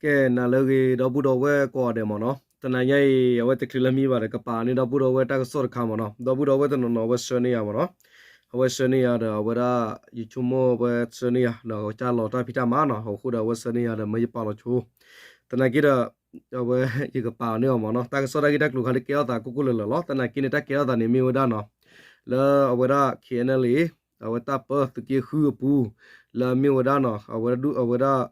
ကဲ နၤလၢအဂ့ၤ ဒီပုၢ်ဒီဝဲၢ်ကိးဂၤဒဲးမ့ၢ်နီၤ, တနၤညါအံၤ အဝဲတချုးလၢမံဘၣ်ဒီး ကပာ်န့ၢ်ဒီပုၢ်ဒီဝဲၢ်တၢ်ကစီၣ်တခါမ့ၢ်နီၤ, ဒီပုၢ်ဒီဝဲၢ်တနီၤနီၤ အဝဲဆှၢန့ၢ်ယၤမ့ၢ်နီၤ, အဝဲဆှၢန့ၢ်ယၤဒီးအဝဲဒၣ် ယဆိကမိၣ်အဝဲဆှၢန့ၢ်ယၤ ဒီးကၢ်လီၤတၢ်ဖံးတၢ်မၤနီၤ, အဃိဒီးအဝဲဆှၢန့ၢ်ယၤဒီး မ့ၢ်ယပာ်လီၤဆိ သနာ်က့ဒီး အဝဲယကပာ်န့ၢ်အီၤမ့ၢ်နီၤ, တၢ်ကစီၣ်တၢ်ဂ့ၢ်တၢ်ကျိၤခါဒ်ကဲထီၣ်သးကိၢ်ကိၢ်လၢၤလၢၤလီၤ. သနာ်က့န့ၣ် တၢ်ကဲထီၣ်သးန့ၣ်မ့ၢ်ဝဲဒၣ်နီၤ, လၢအဝဲဒၣ် K N L A အဝဲတၢ်ပၢသုးက့ဃုအပူၤ လၢအမ့ၢ်ဝဲဒၣ်နီၤ, အဝဲဒၣ်ဒူၣ် အဝဲဒၣ်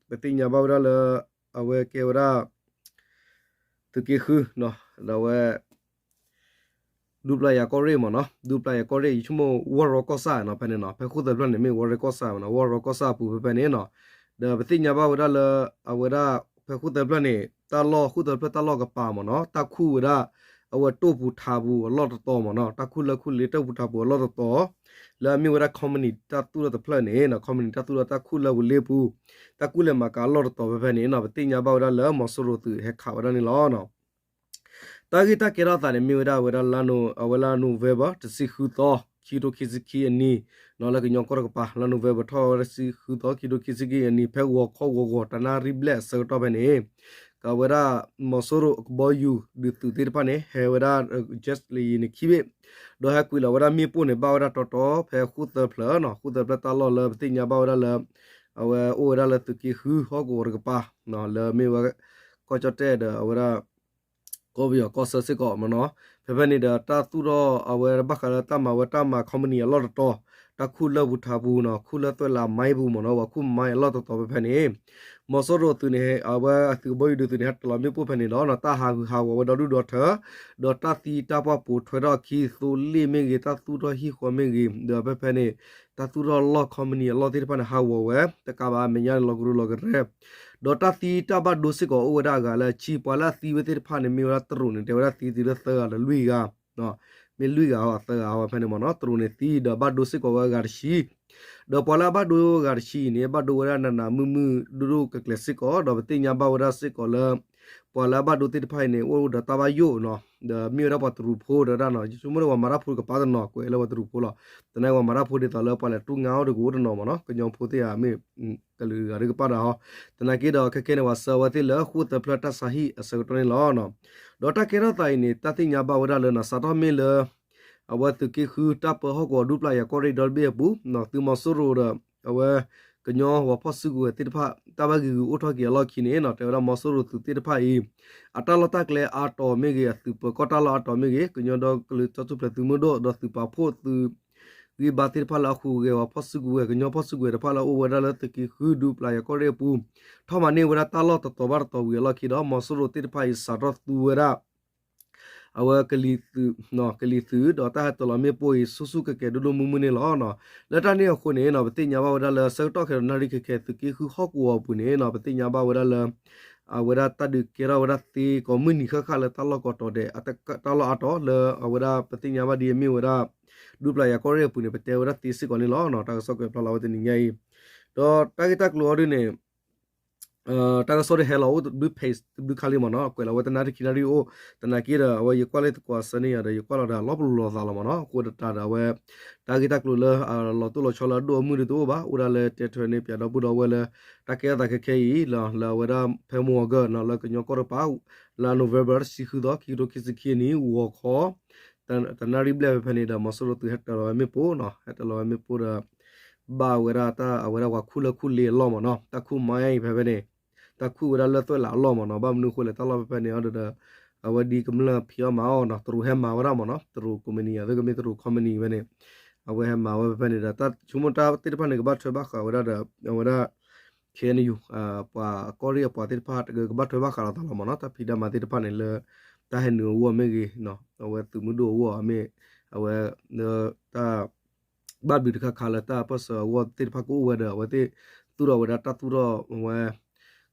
ပသ့ၣ်ညါဘၣ်ဝဲဒၣ်လၢ အဝဲကဲဝဲဒၣ် သုးက့ဃု ဒီးအဝဲ ဒူပျၢ်ယၤကီၢ်ရ့ၣ်မ့ၢ်နီၤ, ဒူပျၢ်ယၤကီၢ်ရ့ၣ် ယဆိကမိၣ် ဝီၢ်ရီကီၢ်ဆၣ်နီၤ, ဖဲန့ၣ်နီၤ, ဖဲဃိၣ်သၢဖျၢၣ်န့ၣ် မ့ၢ်ဝီၢ်ရီကီၢ်ဆၣ်မ့ၢ်နီၤ, ဝီၢ်ရီကီၢ်ဆၣ်အပူၤဖဲဖဲန့ၣ်နီၤ, ဒီးပသ့ၣ်ညါဘၣ်ဝဲဒၣ်လၢ အဝဲဒၣ် ဖဲဃိၣ်သၢဖျၢၣ်န့ၣ် တၢ်လီၢ်ဃိၣ်သၢဖျၢၣ်တၢ်လီၢ်ကပၤမ့ၢ်နီၤ, တၢ်ခူၣ်ဝဲဒၣ် အဝဲတိၢ်ပူၤထးပူၤအလီၢ်တတီၤမ့ၢ်နီၤ, တၢ်ခူၣ်လၢခူၣ်လ့တိၢ်ပူၤထးပူၤအလီၢ်တတီၤ လၢအမ့ၢ်ဝဲဒၣ် company တၢ်သူၣ်ထီၣ်တဖျၢၣ်န့ၣ်နီၤ, company တၢ်သူၣ်ထီၣ်တၢ်ခူၣ်လၢပူၤလ့ပူၤ တၢ်ခူၣ်လဲၤမၤကၤအလီၢ်တတီၤဖဲဖဲန့ၣ်နီၤ, ပသ့ၣ်ညါဘၣ်ဝဲဒၣ်လၢမီၤစိရိၤသုးဟဲခးဝဲဒၣ်န့ၣ်လီၤ. တၢ်ဂ့ၢ်တၢ်ကဲထီၣ်သးန့ၣ် မ့ၢ်ဝဲဒၣ်ဝဲဒၣ်လါ အဝဲလါ November တဆံဃုသီ ခံကထိခံဆံခံအနံၤ လၢကညီကီၢ်တကပၤ လါ November ထီၣ်ဝဲဒၣ်တဆံဃုသီ ခံကထိခံဆံခံအနံၤ ဖဲဂီၤခီဂီၤဂီၤ တနၣ်ရံၣ်ဘျဲၣ်အဆၢကတီၢ်ဖဲန့ၣ် ကဝဲဒၣ် မီၤစိရိၤအကဘီယူၤဒုးသုးသ့ၣ်တဖၣ်န့ၣ် ဟဲဝဲဒၣ် jet လၢယံၤန့ၣ်ခံဘ့ၣ် ဒီးဟဲကွံာ်လီၤဝဲဒၣ်မ့ၣ်ပိၢ်န့ၣ် ဘၣ်ဝဲဒၣ်တီတီဖဲဃိၣ်သၢဖျၢၣ်နီၤ, ဃိၣ်သၢဖျၢၣ်တၢ်လီၢ်လၢပသ့ၣ်ညါဘၣ်ဝဲဒၣ်လၢ အဝဲအိၣ်ဝဲဒၣ်လၢသုးက့ဃုဟီၣ်ကဝီၤတကပၤ လၢမ့ၢ်ဝဲ ကီၢ်ကၠီၣ်တဲၣ်ဒီးအဝဲဒၣ် ကီၢ်ပယီၤကီၢ်ဆၢစ့ၢ်ကီးမ့ၢ်နီၤ, ဖဲဖဲန့ၣ်ဒီးတၢ်သူၣ်ထီၣ်အဝဲဘၣ်ဃးလၢတၢ်မၤဝဲတၢ်မၤ company အလီၢ်တတီၤ တၢ်ခူၣ်လၢပူၤထးပူၤနီၤ, ခူၣ်လၢသွဲၣ်လးမါပူၤမ့ၢ်နီၤ, ပှၤခူၣ်မါအလီၢ်တတီၤဖဲဖဲန့ၣ် မီၤစိရိၤသုးန့ၣ် အဝဲအသုးကဘီယူၤဒုးသုးန့ၣ် ဟဲတၢ်လီၤမ့ၣ်ပိၢ်ဖဲန့ၣ်ဒီးနီၤ, တၢ်ဟးဂူာ်ဟးဂီၤဝဲဒီဒူၣ်ဒီထၢ ဒီးတၢ်သံတၢ်ပှၢ်ပိာ်ထွဲထီၣ်အခံ သိလ့ၣ်မ့ၢ်ဂ့ၤ, တၢ်သူၣ်ထီၣ်ဟံၣ်ဃီမ့ၢ်ဂ့ၤ, ဒီးဖဲဖဲန့ၣ် တၢ်သူၣ်ထီၣ်လီၢ် company အလီၢ်သ့ၣ်တဖၣ်န့ၣ် ဟးဂီၤဝဲ တကးဘၣ်အမဲာ်ညါန့ၣ် လီၤကရူၢ်လီၤကရဲ ဒီးတၢ်သံတၢ်ဘၣ်ဒိစ့ၢ်ကီးအိၣ်ဝဲဒၣ်အဂၤလၢအဆံ, ပှၤလၢအသံဝဲသ့ၣ်တဖၣ်န့ၣ် မ့ၢ်ဝဲဒၣ်တရူးန့ၣ် တဲဝဲဒၣ်သံတုၤလၢသၢဂၤဒီးလွံၢ်ဂၤ, မ့ၢ်လွံၢ်ဂၤအသၢဂၤဝဲဖဲန့ၣ်မ့ၢ်နီၤ, တရူးန့ၣ်သံဒီးဘၣ်ဒိစ့ၢ်ကီးဝဲအဂၤတဆံ, ဒီးပှၤလၢအဘၣ်ဒိအဂၤတဆံအံၤန့ၣ် ဘၣ်ဒိဝဲဒၣ်နးနးမုၢ်မုၢ်ဒိၣ်ဒိၣ်ကျဲၤကျဲၤစ့ၢ်ကီး, ဒီးပသ့ၣ်ညါဘၣ်ဝဲဒၣ်စ့ၢ်ကီးလၢ ပှၤလၢအဘၣ်ဒိသ့ၣ်တဖၣ်အံၤန့ၣ် အိၣ်ဒီးတၢ်ဘၣ်ယိၣ်နီၤ, ဒီးမ့ၢ်ဝဲဒၣ်ပှၤတရူးဖိဒီးဒၣ်နီၤ, ယဆိကမိၣ်လၢပှၤမၤတၢ်ဖိတကပၤတနီၤ ကွဲးလၢပှၤတရူးဖိလီၤ, သနာ်က့ပှၤမၤတၢ်ဖိဒ်သိးလၢပှၤလဲၤတူၢ်ငါအိၣ်တကအိၣ်တနီၤမ့ၢ်နီၤ, ကညီဖိသ့ၣ်ဧါ မ့ၢ်ကလုာ်ဂၤဒ်ကပၤဒီးဟီ, သနာ်က့ဒီးခဲခဲန့ၣ် ပှၤဆှၢဝဲသ့ၣ်လၢဃိၣ်သၢဖျၢၣ်တၢ်ဆါဟံၣ်အဆၢကတီၢ်န့ၣ်လီၤ. ဒီးတၢ်ကဲထီၣ်သးအံၤန့ၣ် တၢ်သ့ၣ်ညါဘၣ်ဝဲဒၣ်လၢနီၤ စးထီၣ်မ့ၢ်လၢ အဝဲသုးက့ဃုတၢ်ပၢဟီၣ်ကဝီၤဒူပျၢ်ယၤကီၢ်ရ့ၣ်ဒီတဘ့ၣ်အပူၤ, သုးမီၤစိရိၤဒီး အဝဲ ကညီဝၤဖီၣ်စုကဝဲၤသ့ၣ်တဖၣ် တၢ်ဘၣ်ဂံာ်ဂူာ်အိၣ်ထီၣ်က့ၤအလီၢ်ခံန့ၣ်နီၤ, တဲဝဲဒၣ်မီၤစိရိၤသုးသ့ၣ်တဖၣ်အံၤ အတၢ်လီၢ်တၢ်ကျဲအါတီၤမ့ၢ်ဂ့ၤ, အသုးပၢၤကီၢ်တၢ်လီၢ်အါတီၤမ့ၢ်ဂ့ၤ, ကညီဒီကလုာ်တၢ်ထူၣ်ဖျဲးသုးမုၢ်ဒိၣ် ဒီးသုးပာ်ဖှိၣ်သုး ဂံၢ်ဘါသ့ၣ်တဖၣ်လၢအဟူးဂဲၤဝၤဖီၣ်စုကဝဲၤ ကညီဖီၣ်စုကဝဲၤတဖၣ်လၢအအိၣ်ဝဲဒၣ်လၢသုးက့ဃုဒူပျၢ်ယၤကီၢ်ရ့ၣ်အပူၤ ထီၣ်မၤန့ၢ်ဝဲဒၣ်တၢ်လီၢ်တတီၤဘၣ်တတီၤဝံၤအလီၢ်ခံဒီး မီၤစိရိၤသ့ၣ်တဖၣ်အံၤစးထီၣ်သူဝဲဒၣ် အဝဲကလံၤသုး, ကလံၤသုးဒီးတၢ်ဟဲတၢၤလီၤမ့ၣ်ပိၢ်အံၤ ဆူၣ်ဆူၣ်ကဲၤကဲၤဒိၣ်ဒိၣ်မုၢ်မုၢ်န့ၣ်လီၤ. လၢတၢ်န့ၣ်အဃိန့ၣ်နီၤ ပသ့ၣ်ညါဘၣ်ဝဲဒၣ်လၢ ဆၢကတီၢ်ခဲဒီးနၣ်ရံၣ်ခဲခဲ သုးက့ဃုဟီၣ်ကဝီၤအပူၤန့ၣ်နီၤ ပသ့ၣ်ညါဘၣ်ဝဲဒၣ်လၢ အဝဲဒၣ်တၢ်ဒုးကဲထီၣ်ဝဲဒၣ်သ့ကိးမုၢ်နံၤဃၣ်ဃၣ်လၢတၢ်လီၢ်ကိးတီၤဒဲး တၢ်လီၢ်အါတီၤလၢအဝဲဒၣ်ပသ့ၣ်ညါဘၣ်ဒ်အမ့ၢ်ဝဲဒၣ် ဒူပျၢ်ယၤကီၢ်ရ့ၣ်အပူၤန့ၣ် ပတဲဝဲဒၣ်သ့စ့ၢ်ကီးန့ၣ်လီၤ. တၢ်ကစီၣ်ကွဲးဖျါလီၤဝဲတနံၤညါအံၤ ဒီးတၢ်ဂ့ၢ်တၢ်ကျိၤအီၤဒ်န့ၣ် တၢ်ကစီၣ်ဒ်ဟဲလီၤအိၣ်တဘျုး page တဘျုးခါလံမ့ၢ်နီၤ, ကွဲးလီၤဝဲတနၣ်ရံၣ်ခံနၣ်ရံၣ်အိၣ်, သနာ်က့ဒီး အဝဲယကွၢ်လၢသကိးဆၢန့ၣ်ယၤဒီး ယကွၢ်လီၤဒီးလီၤပလိာ်လိာ်သးလီၤမ့ၢ်နီၤ, အဃိသတးဒီးအဝဲ တၢ်ဂ့ၢ်တၢ်ကျိၤလၢအလီၤတိၢ်လီၤဆီလၢအဒိၣ်အမုၢ်ဒ်တအိၣ်ဘၣ်, အိၣ်ဒၣ်လၢတဲထွဲန့ၢ်ပၠးဒီပုၢ်ဒီဝဲၢ်လၢ တၢ်ကဲထီၣ်သးခဲခဲအံၤ လၢအဝဲဒၣ်ဖဲမုၢ်ဂီၤနီၤ လၢကညီကီၢ်တကပၤ လၢ November တဆံဃုသီ ခံကထိခံဆံခံအနံၤ ဂီၤခီ တနၣ်ရံၣ်ဘျဲၣ်ဖဲဖဲန့ၣ်ဒီး မီၤစိရိၤသုးဟဲတၢၤလီၤဝဲမ့ၣ်ပိၢ်နီၤ, ဟဲတၢၤလီၤဝဲမ့ၣ်ပိၢ်ဒီး ဘၣ်ဝဲဒၣ်တၢ်အဝဲဒၣ်ပှၤခူၣ်လၢခူၣ်လ့အလီၢ်မ့ၢ်နီၤ, တၢ်ခူၣ်မါအံၤဖဲဖဲန့ၣ် တၢ်ခူၣ်ဝဲဒၣ်လၢသွဲၣ်လးအလီၢ်မ့ၢ်နီၤ, ဘၣ်မနုၤအဃိလဲၣ် တၢ်လီၢ်ဖဲဖဲန့ၣ်အီၤဒီး အဝဲဒ်ကမျၢၢ်ဖံးအီၣ်မၤအီၣ်နီၤ, တရူးဟဲမၤဝဲဒၣ်မ့ၢ်နီၤ, တရူးကိးမုၢ်နံၤ အသ့ၣ်ကမ့ၢ်တရူး company ဖဲန့ၣ် အဝဲဟဲမၤဝဲဖဲဖဲန့ၣ်ဒီး တၢ်ဆိကမိၣ်တၢ်သ့ၣ်တဖၣ်န့ၣ် ကဘၣ်ထွဲဘၣ်ဃးဝဲဒၣ်ဒီး အဝဲဒၣ် ခဲအံၤ ပှၤကီၢ်ရ့ၣ်အပှၤသ့ၣ်တဖၣ် ကဘၣ်ထွဲဘၣ်ဃးလိာ်သးလီၤမ့ၢ်နီၤ, တၢ်ဖံးတၢ်မၤသ့ၣ်တဖၣ်န့ၣ်လၢ တၢ်ဟဲနုာ်အဂီၢ်မ့ၢ်ဂ့ၤ, အဝဲသုးမုၢ်ဒိၣ်အဂီၢ်မ့ၢ် အဝဲ တၢ် ဘၣ်ဘျုးတခါခါလၢတၢ်ပၢၢ်ဆၢအဂီၢ်သ့ၣ်တဖၣ်ကအိၣ်ဝဲဒီး အဝဲသ့ၣ်သူၣ်ထီၣ်ဝဲဒၣ်တၢ်သူၣ်ထီၣ်ဝဲ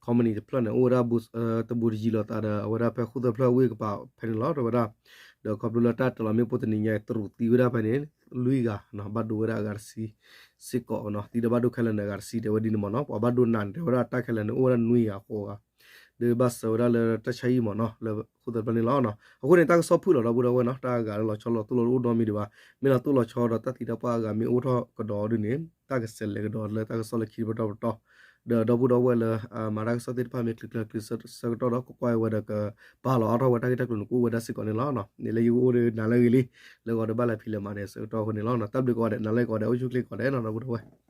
company တဖျၢၣ်န့ၣ် အိၣ်ဝဲဒၣ်တဘူးတယံၤလိာ်သးဒီး အဝဲဒၣ်ဖဲဃိၣ်သၢဖျၢၣ်ဝ့ၢ်ကပၤဖဲန့ၣ်လီၤ တဲဝဲဒၣ်, ဒီးခီဖျိလၢတၢ်တၢၤလီၤမ့ၣ်ပိၢ်တနံၤညါအံၤ တရူးသံဝဲဒၣ်ဖဲန့ၣ် လွံၢ်ဂၤ ဘၣ်ဒိဝဲဒၣ်အဂၤတဆံ စ့ၢ်ကီးနီၤ, သံဒီးဘၣ်ဒိခဲလၢာ်န့ၣ် အဂၤတဆံ တဲဝဲဒ်န့ၣ်မ့ၢ်နီၤ, ပှၤဘၣ်ဒိနးန့ၣ် တဲဝဲဒၣ်တၢ်ခဲလၢာ်န့ၣ် အိၣ်ဝဲဒၣ်နွံဂၤဃိးဂၤ, ဒီးဘၣ်ဆၢဝဲဒၣ်လၢတၢ်ဆါဟံၣ်မ့ၢ်နီၤ လၢဃိၣ်သၢဖျၢၣ်န့ၣ်လီၤ. အဃိန့ၣ် တၢ်ကစီၣ်ဖုၣ်လီၤ ဒီပုၢ်ဒီဝဲၢ်နီၤ, တၢ်အဂၤလၢလီၤဆီလီၤတိၢ်လီၤတအိၣ်နီတမံၤဒံးဘၣ်, မ့ၢ်လီၤတိၢ်လီၤဆီဒီးတၢ်သံတၢ်ပှၢ်အဂၤမ့ၢ်အိၣ်ထီၣ်ကဒီးဒ်န့ၣ် တၢ်ကဆဲးလဲၤကဒီးလၢတၢ်ကစီၣ်လၢခံတပတီၢ်ပတီၢ် ဒီးဒီပုၢ်ဒီဝဲၢ်လၢ မၤတၢ်ကစီၣ်သ့ၣ်တဖၣ်မ့ၢ်ချုးချုးဆၢကတီၢ်ဒီး ကကွၢ်ဝဲဒီးကပာ်လီၤအါထီၣ်ဝဲတၢ်ဂ့ၢ်တၢ်ကျိၤန့ၣ် ကအိၣ်ဝဲဒၣ်စ့ၢ်ကီးန့ၣ်လီၤ. န့ၣ်လၢယကအိၣ်ဒီးနၤလၢအဂ့ၤလံ, လၢဂီၤဒီးဘၣ်လဲၤဖံးလဲၤမၤဒီးဆၢကတီၢ်အဃိန့ၣ်လီၤ. တၢ်ဘျုးကိးဂၤဒဲး, နၤလၢကိးဂၤဒဲး, အိၣ်ဆူၣ်ချ့ကိးဂၤဒဲးနီၤ ဒီပုၢ်ဒီဝဲၢ်.